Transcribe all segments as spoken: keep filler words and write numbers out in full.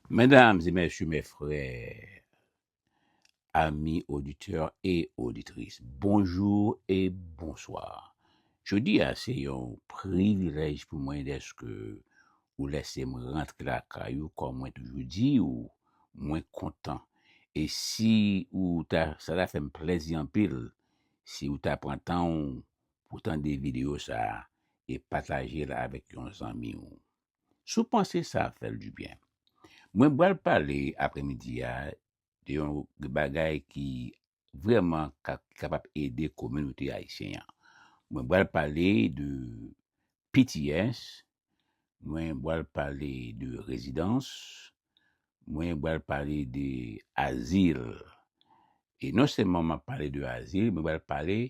Mesdames et messieurs, mes frères, amis auditeurs et auditrices, bonjour et bonsoir. Jodi a se yon privilèj pou mwen dèske ou lèse m rantre lakay ou, kòm mwen toujou di ou, mwen kontan. E si ou ta, sa ta fè m plèzi anpil, si ou ta pran tan ou pou tande videyo sa a e pataje l avèk yon zanmi ou. Si w panse sa ap fè l dibyen. Mwen pral pale aprèmidi a de yon bagay ki vrèman ka, kapab ede kominote ayisyen an. Mwen pral pale de P T S, mwen pral pale de rezidans, mwen pral pale de azil. E non sèlman m ap pale de azil, mwen pral pale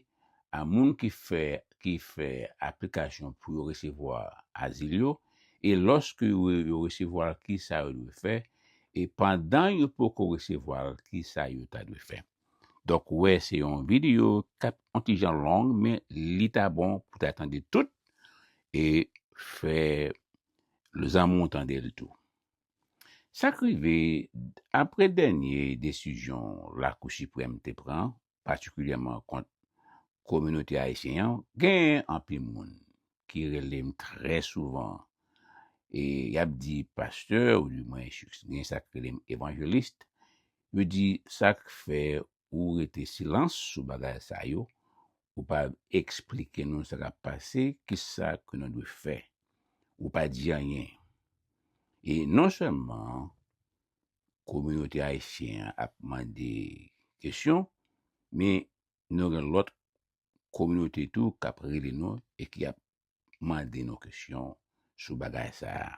a moun ki fè, ki fè aplikasyon pou yo resevwa azil yo, e lòske yo, yo resevwa l, ki sa yo dwe fè, e pandan yo poko resevwa l, ki sa yo ta dwe fè. Donk, ou wè, se yon videyo k ap yon ti jan long, men li ta bon pou ta tande tout e fè zanmi w tande l tou. Sa k rive, apre dènye desizyon Lakou Siprèm te pran, patikilyèman kont kominote ayisyen an, gen anpil moun ki rele m trè souvan. E y ap di pastè, ou di mwen, gen sa k rele m evanjelis. Yo di, sa k fè ou rete silans sou bagay sa yo, ou pa eksplike nou sa k ap pase, kisa ke nou dwe fè. Ou pa di anyen. E non sèlman kominote ayisyen an ap mande kesyon, men nou gen lòt kominote tou k ap rele nou e ki ap mande nou kesyon sou bagay sa a.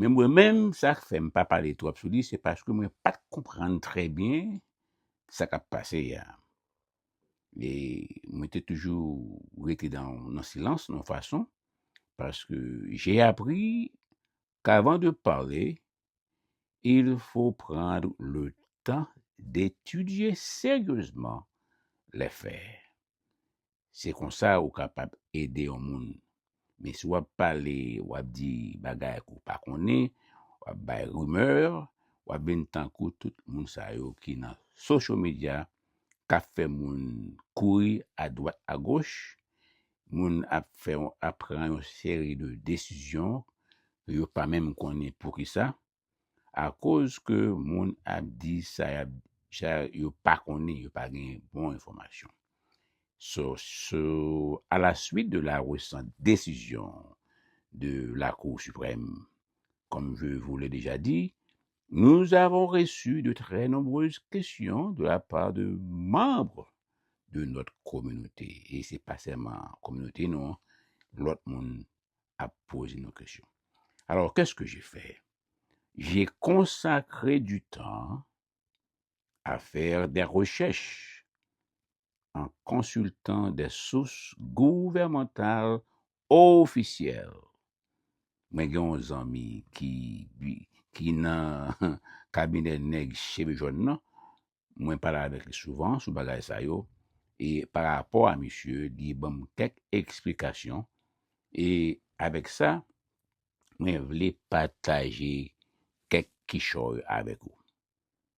Men mwen menm, sa k fè m pa pale twòp sou li, se paske mwen pa t konprann trè byen sa k ap pase a. E mwen te toujou rete nan, nan silans, nan fason, paske j'ai appris qu'avant de parler, il faut prendre le temps d'étudier sérieusement les faits. Se konsa ou kapab ede yon moun. Men si w ap pale, w ap di bagay ke w pa konnen, w ap bay rimè, w ap vin tankou tout moun sa yo ki nan social media, k ap fè moun kouri adwat agoch, moun ap fè, ap pran yon seri de desizyon ke yo pa menm konnen poukisa, akoz ke moun ap di sa y ap, sa yo pa konnen, yo pa gen bon enfòmasyon. So, so, à la suite de la récente décision de la Cour suprême, comme je vous l'ai déjà dit, nous avons reçu de très nombreuses questions de la part de membres de notre communauté. E se pa sèlman kominote nou an, lòt moun ap poze nou kesyon. Alors, qu'est-ce que j'ai fait? J'ai consacré du temps à faire des recherches en consultant des sources gouvernementales officielles. Mwen gen yon zanmi ki, ki nan kabinè nèg cheve jòn nan. Mwen pale avèk li souvan sou bagay sa yo. E pa rapò a misye, li ban m kèk eksplikasyon. E avèk sa, mwen vle pataje kèk kichòy avèk ou.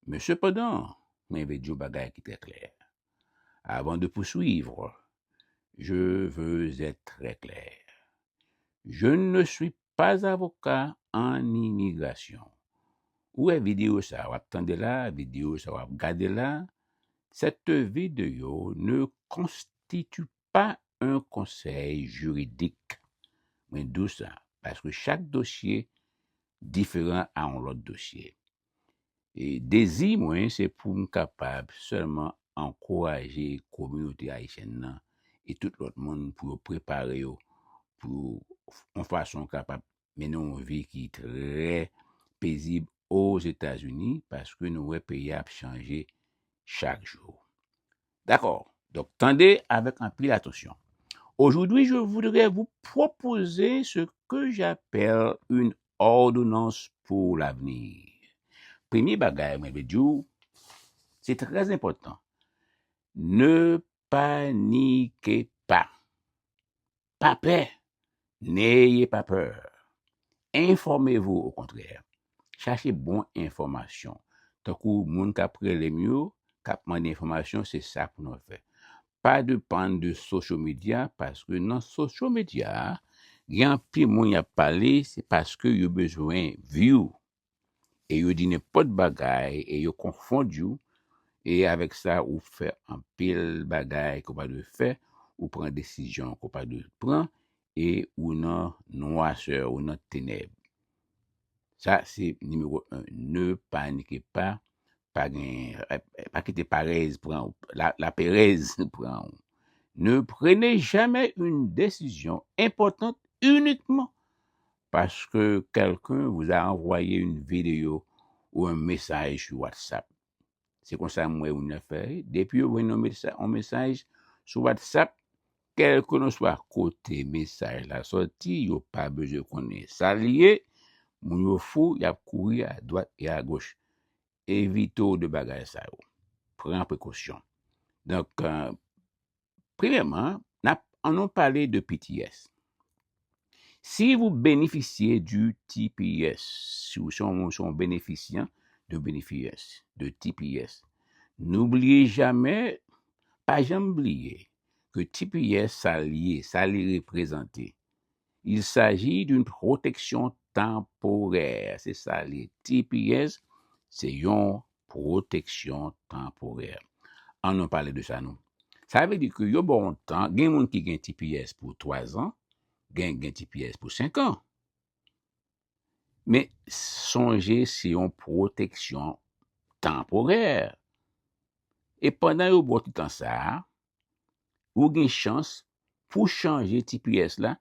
Men sepandan, mwen vle di yon bagay ki trè klè. Avant de poursuivre, je veux être très clair. Je ne suis pas avocat en immigration. Ou wè videyo sa w ap tande la, videyo sa w ap gade la, cette vidéo ne constitue pas un conseil juridique. Mwen di w sa, paske chak dosye diferan a yon lòt dosye. E dezi mwen, se pou m kapab sèlman ankouraje kominote ayisyèn nan e tout lòt moun pou yo prepare yo pou yon fason kapab mennen yon vi ki trè pezib Ozetazini, paske nou wè peyi a ap chanje chak jou. D'accord. Donc, tendez avec anpil attention. Aujourd'hui, je voudrais vous proposer ce que j'appelle une ordonnance pour l'avenir. Premye bagay mwen vle di w, se trè enpòtan. Ne paniquez pas. Pa pè. N'ayez pas peur. Informez-vous au contraire. chache bon enfòmasyon. Tankou moun k ap rele m yo, k ap mande enfòmasyon, se sa pou nou fè. Pa depann de social media, paske nan social media, gen anpil moun y ap pale, se paske yo bezwen view. E yo di nenpòt bagay, e yo konfonn yo, e avèk sa, ou fè anpil bagay ke w pa dwe fè, ou pran desizyon ke w pa dwe pran, e ou nan nwasè, ou nan tenèb. Sa, se nimewo en. Ne paniquez pas, pa gen, pa kite parèz pran w, la, la perèz pran w. Ne prenez jamais une décision importante uniquement parce que quelqu'un vous a envoyé une vidéo ou un message sur WhatsApp. Se konsa m wè moun nan fè. Depi yo voye yon mesa-, yon mesaj sou WhatsApp, kèlkelanswa kote mesaj la sòti, yo pa bezwen konnen sa l ye. Moun yo fou, y ap kouri a dwat e a goch. Evite w de bagay sa yo. Pran prekosyon. Donk, euh, premyèman, n ap, ann nou pale de P T S. Si vous bénéficiez du T P S, si w se yon, se yon benefisyan de benefis, de T P S, n'oubliez jamais, pa janm bliye ke T P S sa l ye, sa li reprezante. Il s'agit d'une protection temporaire. Se sa li ye. T P S, se yon pwoteksyon tanporè. Ann nou pale de sa non. Sa vle di ke yo ba w yon tan, gen moun ki gen T P S pou twa zan, gen, gen T P S pou senk an. Men sonje, se yon pwoteksyon tanporè. E pandan yo ba w ti tan sa a, ou gen chans pou chanje T P S la,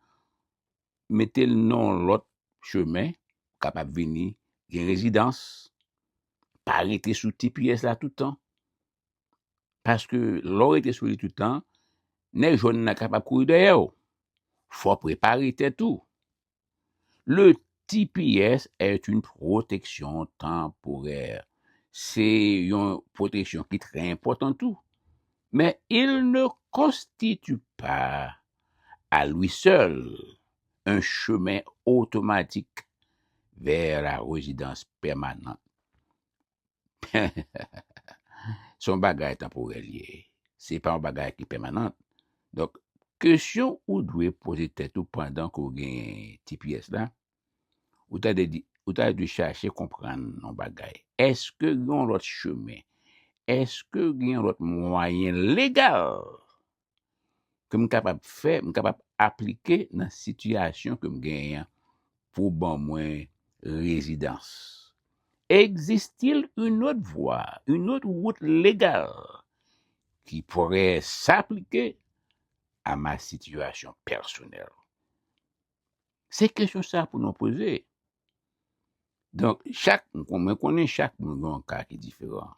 mete l nan yon lòt chemen, kapab vini gen rezidans, pa rete sou T P S la toutan. Paske lè w rete sou li toutan, nèg jòn nan kapab kouri dèyè w. Fò w prepare tèt ou. Le T P S est une protection temporaire. Se yon pwoteksyon ki trè enpòtan tou. Mais il ne constitue pas à lui seul un chemin automatique vers la résidence permanente. Se yon bagay tanporè l ye. Se pa yon bagay ki pèmanan. Donk, kesyon ou dwe poze tèt ou pandan ke w gen T P S la, ou ta dwe di, ou ta dwe chache konprann yon bagay. Èske gen yon lòt chemen? Èske gen yon lòt mwayen legal ke m kapab fè, m kapab aplike nan sitiyasyon ke m genyen an pou ban mwen rezidans? Existe-t-il une autre voie, une autre route légale qui pourrait s'appliquer à ma situation personnelle? Se kesyon sa pou nou poze. Donk, chak, mwen konnen chak moun gen yon ka ki diferan.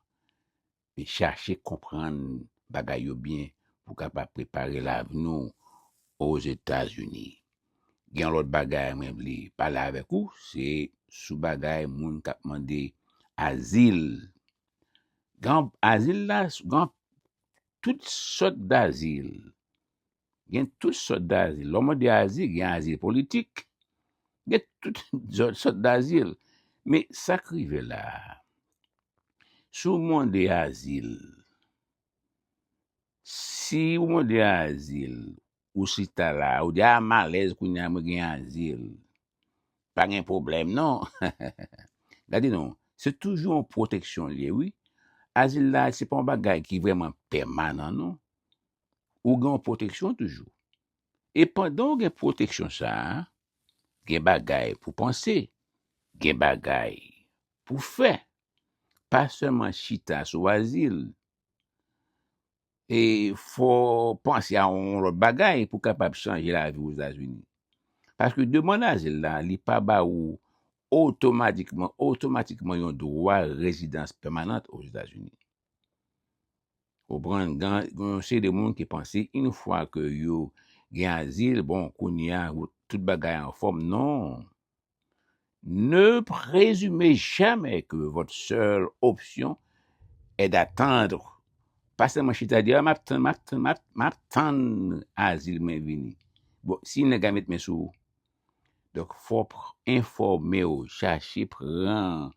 Men chache konprann bagay yo byen pou kapab prepare lavni w Ozetazini. Gen lòt bagay mwen vle pale avèk ou, se sou bagay moun k ap mande azil. Gen azil la, gen tout sòt dazil. Gen tout sòt dazil. Lè w mande azil, gen azil politik. Gen tout sòt, sòt dazil. Men sa k rive la a, si w mande azil, si w mande azil, ou chita la, ou di, "A, m alèz kounye a, mwen gen azil." Pa gen pwoblèm, non. Gade non, se toujou yon pwoteksyon l ye, wi. Azil la, se pa yon bagay ki vrèman pèmanan, non. Ou gen yon pwoteksyon toujou. E pandan w gen pwoteksyon sa a, gen bagay pou panse, gen bagay pou fè. Pa sèlman chita sou azil. E fò w panse a yon lòt bagay pou w kapab chanje lavi w Ozetazini. Paske demann azil la, li pa ba ou otomatikman, otomatikman yon dwa rezidans pèmanan Ozetazini. Ou konprann, gen, gen yon seri de moun ki panse, yon fwa ke yo gen azil, bon, kounye a, tout bagay anfòm. Non. Ne présumez jamais que votre seule option est d'attendre. Pa sèlman chita di, "A, m ap tann, m ap tann, m ap, m ap tann azil mwen vini." Bon, si nèg la met men sou ou, Donk, fò w pr- enfòme w, chache pran,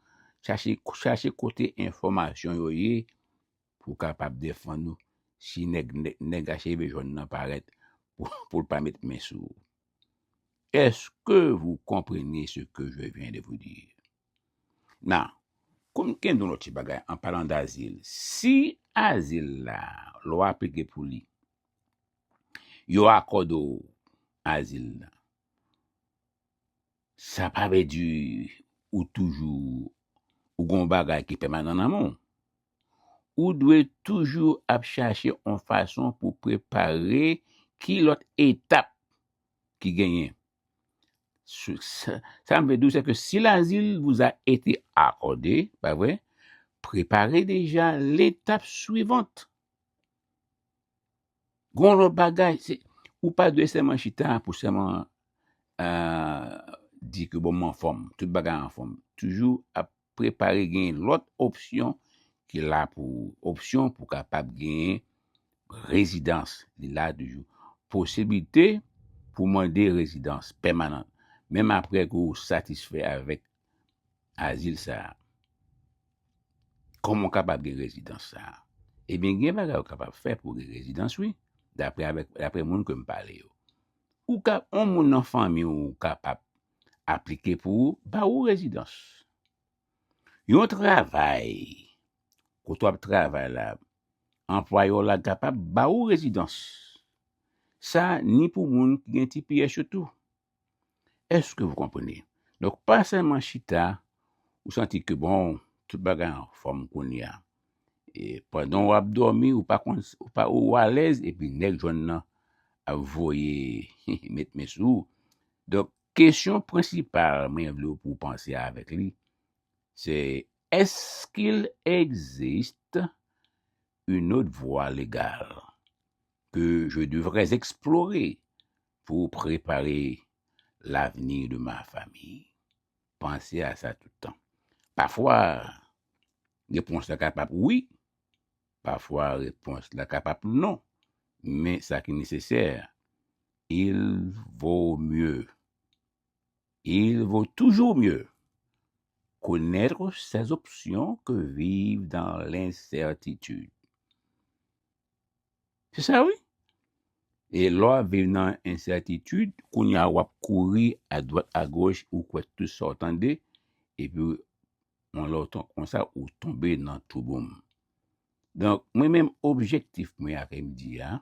chache, chache kote enfòmasyon yo ye pou w kapab defann ou. Si nèg, nèg, nèg a cheve jòn nan parèt pou, pou l pa met men sou ou. Est-ce que vous comprenez ce que je viens de vous dire? Nan, kòm ken yon lòt ti bagay, an palan dazil, si azil la, lè w aplike pou li, yo akòde w azil la, sa pa vle di ou toujou, ou gon bagay ki pèmanan nan men w. Ou dwe toujou ap chache yon fason pou prepare ki lòt etap ki genyen. Sa, sa m vle di w, se ke si l'azil vous a été accordé, pa vre, prepare deja l'étape suivante. Gon lòt bagay, se, ou pa dwe sèlman chita pou sèlman euh, di ke bon, m anfòm, tout bagay anfòm. Toujou ap prepare gen lòt opsyon ki la pou opsyon pou kapab gen rezidans. Li la toujou. Posiblite pou mande rezidans pèmanan. Menm apre ke ou satisfè avèk azil sa a. Kòman w kapab gen rezidans sa a? Ebyen, gen bagay ou kapab fè pou gen rezidans, wi. Dapre avèk, dapre moun ke m pale yo. Ou ka, yon moun nan fanmi ou kapab aplike pou ou, ba ou rezidans. Yon travay, kote w ap travay la, anplwayè w la kapab ba ou rezidans. Sa ni pou moun ki gen T P S yo tou. Est-ce que vous comprenez? Donk, pa sèlman chita, ou santi ke bon, tout bagay anfòm kounye a. E pandan w ap dòmi, ou pa konn, ou pa ou alèz, epi nèg jòn nan ap voye met men sou ou. Donk, kesyon prensipal mwen vle w pou w panse avèk li, se, est-ce qu'il existe une autre voie légale que je devrais explorer pour préparer l'avenir de ma famille? Panse a sa tout tan. Pafwa, repons la kapab wi, pafwa, repons la kapab non. Men sa ki nesesè, il vaut mieux, il vaut toujours mieux connaître ses options que vivre dans l'incertitude. Se sa, wi. E lè w ap viv nan ensètitid, kounye a w ap kouri adwat agoch, ou kwè tout sa w tande, epi yon lè w ton- konsa, ou tonbe nan twouboum. Donk, mwen menm, objektif mwen aprèmidi a,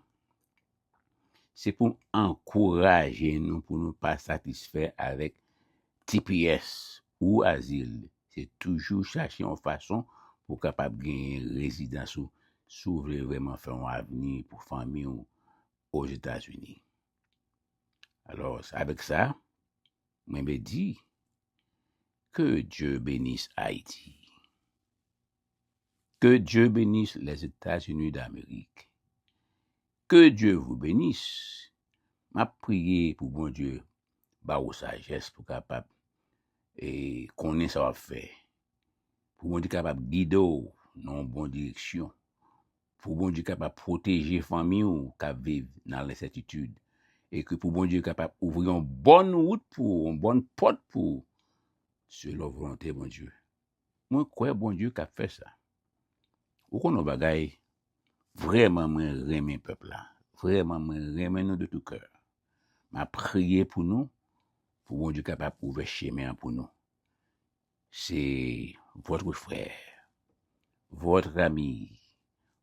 se pou m ankouraje nou pou nou pa satisfè avèk T P S ou azil. Se toujou chache yon fason pou w kapab genyen rezidans ou, si w vle vrèman fè yon avni pou fanmi w Ozetazini. Alò, avèk sa, mwen vle di, que Dieu bénisse Haïti. Que Dieu bénisse les États-Unis d'Amérique. Que Dieu vous bénisse. M ap priye pou Bondye ba ou sajès pou kapab e konnen sa w ap fè. Pou Bondye kapab gide w nan yon bon direksyon. Pou Bondye kapab pwoteje fanmi w k ap viv nan lensètitid. E ke pou Bondye kapab ouvri yon bòn wout pou ou, yon bòn pòt pou ou, selon volonte Bondye. Mwen kwè Bondye k ap fè sa. Ou konn yon bagay, vrèman mwen renmen pèp la. Vrèman mwen renmen nou de tout cœur. M ap priye pou nou, pou Bondye kapab ouvè chemen an pou nou. C'est votre frère, votre ami,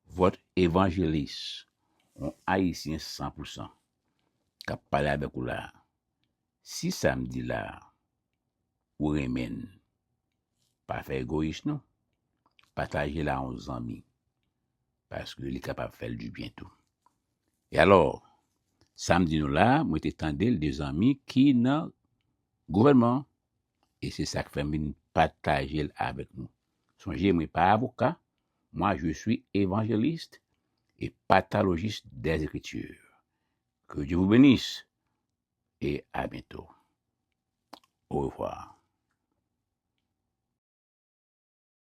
votre évangéliste, yon Ayisyen san pou san, k ap pale avèk ou la. Si sa m di la, ou renmen l, pa fè egoyis non. Pataje l a yon zanmi, paske li kapab fè l dibyen tou. E alò, sa m di nou la, mwen te tande l de zanmi ki nan gouvènman an, e se sa k fè m vin pataje l avèk nou. Sonje, mwen pa avoka, moi je suis évangéliste et pathologiste des Écritures. Que Dieu vous bénisse et à bientôt. Au revoir.